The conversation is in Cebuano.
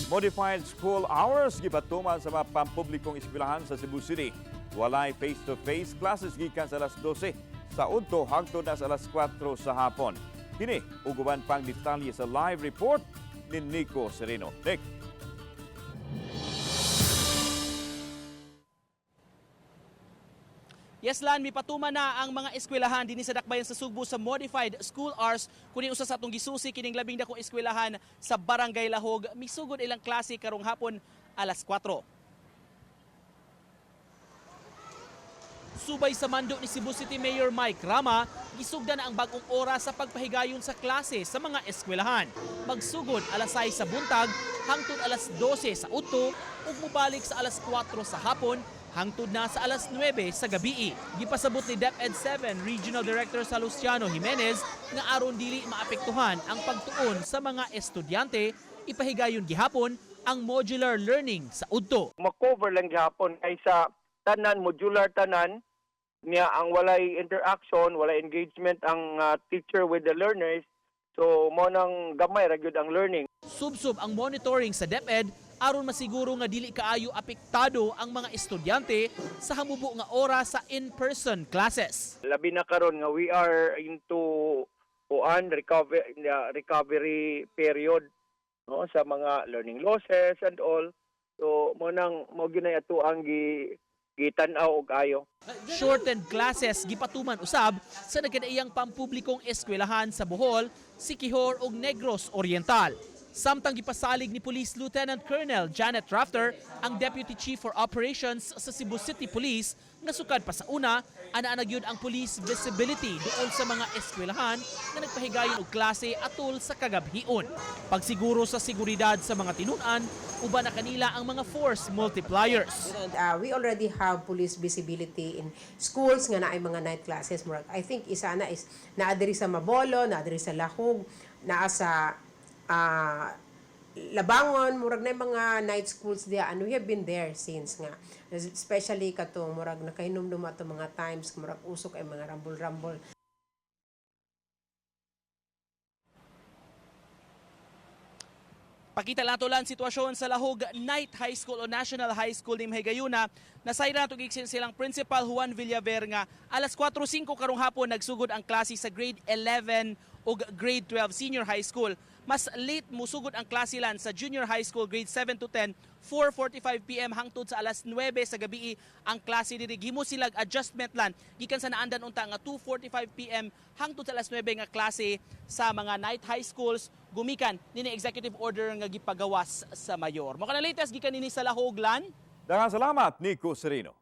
Modified school hours gipatuman sa mga pampublikong eskwelahan sa Cebu City. Walay face-to-face classes gikan sa alas 12 sa udto hangtod na sa alas 4 sa hapon. Kini ug uban pang detalye sa live report ni Nico Sereno. Nick. Yes, Lan, mipatuma na ang mga eskwelahan dinhi sa Dakbayan sa Sugbo sa modified school hours. Kuning usa sa atong gisusi kining labing dakong eskwelahan sa Barangay Lahog, misugod ilang klase karong hapon alas 4. Subay sa mando ni Cebu City Mayor Mike Rama, gisugda na ang bagong oras sa pagpahigayon sa klase sa mga eskwelahan. Magsugod alas 6 sa buntag hangtod alas 12 sa udto ug mobalik sa alas 4 sa hapon hangtod na sa alas 9 sa gabii. Gipasabot ni DepEd 7 Regional Director Salustiano Jimenez nga aron dili maapektuhan ang pagtuon sa mga estudyante, ipahigayon gihapon ang modular learning sa udto. Ma-cover lang gihapon kaysa tanan modular, tanan niya ang walay interaction, walay engagement ang teacher with the learners, so mo nang gamay ra gyud ang learning. Subsob ang monitoring sa DepEd aron masiguro nga dili kaayo apektado ang mga estudyante sa hamubo nga oras sa in-person classes. Labi na karon nga we are into kuan recovery period, no, sa mga learning losses and all, so mo nang mo gyud nay ato ang gi gitan-aw og ayo. Shortened classes gipatuman usab sa nagkadaiyang pampublikong eskwelahan sa Bohol, Siquijor ug Negros Oriental. Samtang gipasalig ni Police Lieutenant Colonel Janet Rafter ang Deputy Chief for Operations sa Cebu City Police nga sukad pa sa una, ana gyud ang police visibility duol sa mga eskwelahan nga nagpahigayon og klase atol sa kagabhion. Pagsiguro sa seguridad sa mga tinun-an, uban na kanila ang mga force multipliers. We already have police visibility in schools nga naay mga night classes. Murag, I think isa na is naa diri sa Mabolo, naa diri sa Lahug, naa sa Labangon, murag na mga night schools diya, and we have been there since nga. Especially katong murag nakahinumdum ato mga times, murag usok ay mga rambol-rambol. Pakita lang lang sitwasyon sa Lahug Night High School o National High School ni Mahigayuna. Nasayra nato giksin silang Principal Juan Villaver nga alas 4:05 karong hapon nagsugod ang klase sa grade 11 ug grade 12 senior high school. Mas late musugod ang klase lan sa junior high school grade 7 to 10, 4:45 PM hangtod sa alas 9 sa gabi ang klase diri. Gimo silag adjustment lan gikan sa naandan unta nga 2:45 PM hangtod sa alas 9 nga klase sa mga night high schools gumikan nini executive order nga gipagawas sa mayor. Mo kana latest gikan nini sa Lahog, Lan. Daghang salamat, Nico Sereno.